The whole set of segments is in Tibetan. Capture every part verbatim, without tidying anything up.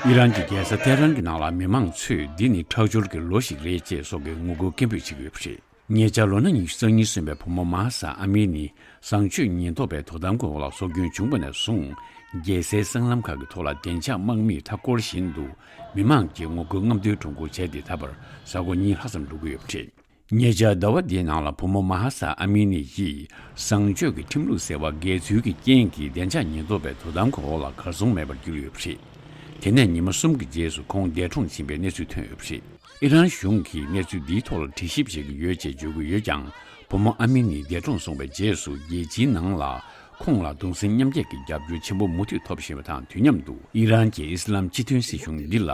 ཨི་རན་གྱི་རྒྱལ་ས་ཏེ་ཧྲན་གྱི་ནང་ལ་མི་མང་ཚོས་འདི་ནི་ཁྲག་སྦྱོར་གྱི་ལོ་ཞིག་རེད་ཅེས་སོགས་ཀྱི་ངོ་རྒོལ་སྐད་འབོད་བྱེད་ཀྱི་ཡོད་པ་རེད། ཉེ་ཆར་ལོ་ན་ཉི་ཤུ་རྩ་གཉིས་སོན་པའི་བུ་མོ་མ་ཧ་ས་ཨ་མི་ནི་བཟང་སྤྱོད་ཉེན་རྟོག་པའི་དོ་དམ་གྱི་འོག་ལ་སྲོག་སྐྱོན་བྱུང་བ་ནས་བཟུང་། རྒྱལ་སའི་སྲང་ལམ་ཁག་གི་ཐོག་ལ་བདེ་འཇགས་དམག་མིས་མཐའ་བསྐོར་བཞིན་དུ་མི་མང་གི་ངོ་རྒོལ་རྔམ་སྟོན་ཁྲོམ་སྐོར་བྱས་ཏེ་ད་བར་གཟའ་འཁོར་གཉིས་ལྷག་ཙམ་འགྲོ་གི་ཡོད་པ་རེད། ཉེ་ཆར་ཟླ་བ་འདིའི་ནང་ལ་བུ་མོ་མ་ཧ་ས་ཨ་མི་ནི་ཡིས་བཟང་སྤྱོད་ཀྱི་ཁྲིམས་ལུགས་ཟེར་བ་འགལ་འཛོལ་གྱི་རྐྱེན་གྱིས་བདེ་འཇགས་ཉེན་རྟོག་པའི་དོ་དམ་གྱི་འོག་ལ་གར་སོང་མེད་པར་གྱུར་ཡོད་པ་རེད། དེ་ནས་ཉི་མ་གསུམ་གྱི་རྗེས་སུ་ཁོང་འདས་གྲོངས་ཕྱིན་པའི་གནས་ཚུལ་ཐོན་ཡོད་པ་རེད། ཨི་རན་གཞུང་གིས་གནས་ཚུལ་འདིའི་ཐོག་ལ་དྲི་ཞིབ་བྱེད་ཀྱི་ཡོད་ཅེས་བརྗོད་ཀྱི་ཡོད་ཀྱང་། བུ་མོ་ཨ་མི་ནི་འདས་གྲོངས་སོང་བའི་རྗེས་སུ་རྒྱལ་སྤྱིའི་ནང་ལ་ཁོང་ལ་གདུང་སེམས་མཉམ་སྐྱེད་ཀྱི་རྒྱབ་སྐྱོར་ཆེན་པོ་མུ་མཐུད་ཐོབ་བཞིན་པ་དང་། དུས་མཉམ་དུ་ཨི་རན་གྱི་ཨི་སི་ལམ་སྤྱི་མཐུན་སྲིད་གཞུང་འདི་ལ་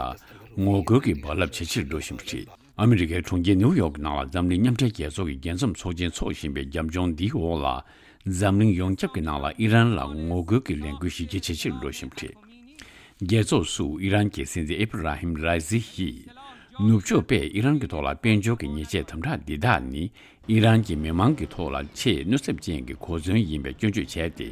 ངོ་རྒོལ་གྱི་རྦ་རླབས་ཇེ་ཆེར་འགྲོ་བཞིན་པ་རེད། ཨ་མི་རི་ཀའི་གྲོང་ཁྱེར་ནིའུ་ཡོག་གི་ནང་ལ་འཛམ་གླིང་མཉམ་འབྲེལ་རྒྱལ་ཚོགས་ཀྱི་རྒྱལ་འཛོམས་ཚོགས་ཆེན་འཚོགས་བཞིན་པའི་རྒྱབ་ལྗོངས་འདིའི་འོག་ལ། འཛམ་གླིང་ཡོངས་ཁྱབ་ཀྱི་ནང་ལ་ཨི་རན་ལ་ངོ་རྒོལ་གྱི་ལས་འགུལ་གཞི་རྒྱ་ཇེ་ཆེར་འགྲོ་བཞིན་པ་རེད། རྒྱལ་ཚོགས་སུ་ཨི་རན་གྱི་སྲིད་འཛིན་ཨེ་བྷ་ར་ཧིམ་ར་ཟི་ཡིས། ནུབ་ཕྱོགས་པས་ཨི་རན་གྱི་ཐོག་ལ་དཔལ་འབྱོར་གྱི་ཉེས་ཆད་དམ་དྲག་འདི་དག་ནི། ཨི་རན་གྱི་མི་མང་གི་ཐོག་ལ་ཆེས་གནོད་ཚབས་ཅན་གྱི་གོ་མཚོན་ཡིན་པའི་སྐྱོན་བརྗོད་བྱས་ཏེ།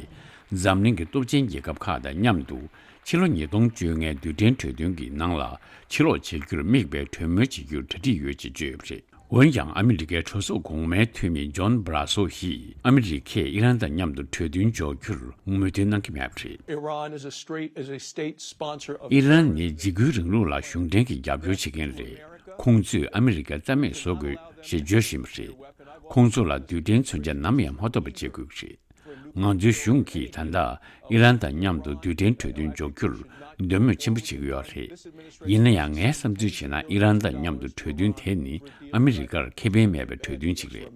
འཛམ་གླིང་གི་སྟོབས་ཆེན་རྒྱལ་ཁབ་ཁག་དང་མཉམ་དུ། ཕྱི་ལོ་ཉིས་སྟོང་བཅོ་ལྔའི་རྡུལ་ཕྲན་གྲོས་མཐུན་གྱི་ནང་ལ་ཕྱིར་ལོག་བྱེད་རྒྱུར་དམིགས་པའི་གྲོས་མོལ་བྱེད་རྒྱུར་གྲ་སྒྲིག་ཡོད་ཅེས་བརྗོད་ཡོད་པ་རེད། འོན་ཀྱང་། ཨ་མི་རི་ཀའི་གྲོས་ཚོགས་གོང་མའི་འཐུས་མི་ཇོན་སྦ་ར་སོ་ཡིས་ཨ་མི་རི་ཀས་ཨི་རན་དང་མཉམ་དུ་གྲོས་མཐུན་འཇོག་རྒྱུར་མོས་མཐུན་གནང་གི་མེད་པ་རེད། Iran is a straight, is a state sponsor of ཨི་རན་ནི་འཇིགས་སྐུལ་རིང་ལུགས་ལ་གཞུང་འབྲེལ་གྱི་རྒྱབ་སྐྱོར་བྱེད་མཁན་རེད། ཁོང་ཚོས་ཨ་མི་རི་ཀ་རྩ་མེད་བཟོ་དགོས་ཞེས་བརྗོད་བཞིན་པ་རེད། ཁོང་ཚོ་ལ་རྡུལ་ཕྲན་མཚོན་ཆ་ནམ་ཡང་མ་ཐོབ་པ་བྱེད་དགོས་ཀྱི་རེད། ང་ཚོའི་གཞུང་གིས་ད་ལྟ་ཨི་རན་དང་མཉམ་དུ་རྡུལ་ཕྲན་གྲོས་མཐུན་འཇོག་རྒྱུར་འདོད་མོས་ཆེན་པོ་བྱེད་ཀྱི་ཡོད་རེད། ཡིན་ན་ཡང་། ངའི་བསམ་ཚུལ་བྱས་ན། ཨི་རན་དང་མཉམ་དུ་གྲོས་མཐུན་དེ་ནི་ཨ་མི་རི་ཀར་ཁེ་ཕན་མེད་པའི་གྲོས་མཐུན་ཞིག་རེད།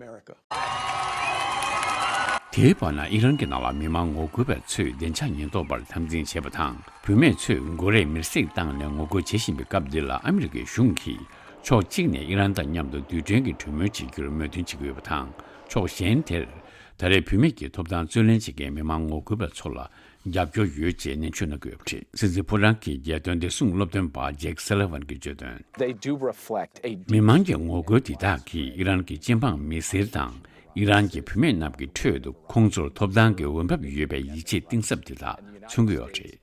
དེའི་བར་ན། ཨི་རན་གྱི་ནང་ལ་མི་མང་ངོ་རྒོལ་བ་ཚོས་བདེ་འཇགས་ཉེན་རྟོག་པར་འཐབ་འཛིང་བྱས་པ་དང་། བུད་མེད་ཚོས་མགོ་རས་མེར་སྲེག་བཏང་ནས་ངོ་རྒོལ་བྱེད་བཞིན་པའི་སྐབས་འདི་ལ། ཨ་མི་རི་ཀའི་གཞུང་གིས་ཕྱོགས་གཅིག་ནས་ཨི་རན་དང་མཉམ་དུ་རྡུལ་ཕྲན་གྱི་གྲོས་མོལ་བྱེད་རྒྱུར་མོས་མཐུན་བྱེད་ཀྱི་ཡོད་པ་དང་། ཕྱོགས་གཞན་དེར། ད་རེས་བུད་མེད་ཀྱི་ཐོབ་ཐང་རྩོད་ལེན་བྱེད་མཁན་མི་མང་ངོ་རྒོལ་བ་ཚོ་ལ་རྒྱབ་སྐྱོར་ཡོད་ཅེས་ནན་བརྗོད་གནང་གི་ཡོད་པ་རེད། སྲིད་འཛིན་ཕོ་བྲང་གི་རྒྱལ་དོན་བདེ་སྲུང་སློབ་སྟོན་པ་ཇེག་སེ་ལི་ཝན་གྱིས་བརྗོད་དོན། They do reflect a deep མི་མང་གི་ངོ་རྒོལ་འདི་དག་གིས་ཨི་རན་གྱི་སྤྱི་འབངས་མི་སེར་དང་། ཨི་རན་གྱི་བུད་མེད་རྣམས་ཀྱི་ཁྲོད་དུ་ཁོང་ཚོར་ཐོབ་ཐང་གི་འོས་འབབ་ཡོད་པའི་ཡིད་ཆེས་གཏིང་ཟབ་དེ་དག་མཚོན་གྱི་ཡོད་པ་རེད།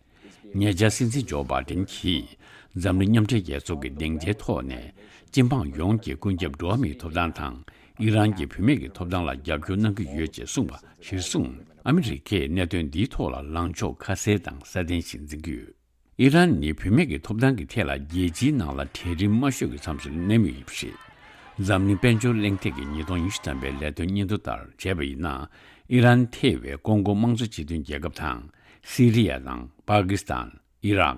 ཉེ་ཆར་སྲིད་འཛིན་ཇོ་བྷའི་ཏིན་གྱིས་འཛམ་གླིང་མཉམ་འབྲེལ་རྒྱལ་ཚོགས་ཀྱི་སྡིངས་ཆའི་ཐོག་ནས། སྤྱི་འབངས་ཡོངས་ཀྱི་ཀུན་ཁྱབ་འགྲོ་བ་མིའི་ཐོབ་ཐང་དང་། ཨི་རན་གྱི་བུད་མེད་ཀྱི་ཐོབ་ཐང་ལ་རྒྱབ་སྐྱོར་གནང་གི་ཡོད་ཅེས་གསུངས་པ་གཞིར་བཟུང་། ཨ་མི་རི་ཀས་གནད་དོན་འདིའི་ཐོག་ལ་ལངས་ཕྱོགས་ཁ་གསལ་དང་སྲ་བརྟན་ཞིག་འཛིན་གྱི་ཡོད། ཨི་རན་ནི་བུད་མེད་ཀྱི་ཐོབ་ཐང་གི་ཐད་ལ་རྒྱལ་སྤྱིའི་ནང་ལ་གྲལ་རིམ་དམའ་ཤོས་ཀྱི་མཚམས་སུ་གནས་མུས་ཡིན་པ་རེད། འཛམ་གླིང་དཔལ་འབྱོར་གླེང་སྟེགས་ཀྱི་ཉིས་སྟོང་ཉི་ཤུ་ཐམ་པའི་ལས་དོན་སྙན་ཐོ་ལྟར་བྱས་པ་ཡིན་ན། ཨི་རན་ཐེ་བའི་ཀོང་ཀོ་དམངས་གཙོ་སྤྱི་མཐུན་རྒྱལ་ཁབ་དང་། སི་རི་ཡ་དང་པ་ཀི་སི་ཐན། ཨི་རག་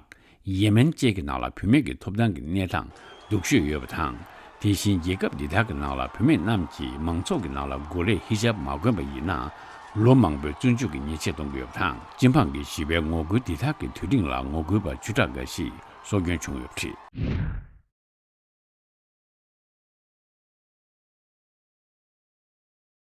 ཡེ་མེན་བཅས་ཀྱི་ནང་ལ་བུད་མེད་ཀྱི་ཐོབ་ཐང་གི་གནས་སྟངས་སྡུག་ཤོས་ཡོད་པ་དང་། དེ་བཞིན་རྒྱལ་ཁབ་འདི་དག་གི་ནང་ལ་བུད་མེད་རྣམས་ཀྱིས་མང་ཚོགས་ཀྱི་ནང་ལ་མགོ་ལས་ཧི་ཇབ་མ་གོན་པ་ཡིན་ན། ལོ་མང་པོའི་བཙོན་འཇུག་གི་ཉེས་ཆད་གཏོང་གི་ཡོད་པ་དང་། སྤྱི་འབངས་ཀྱི་ཞི་བའི་ངོ་རྒོལ་འདི་དག་གི་དུས་རིང་ལ་ངོ་རྒོལ་བ་བཅུ་ཕྲག་འགའ་ཞིག་སྲོག་སྐྱོན་བྱུང་ཡོད་པ་རེད།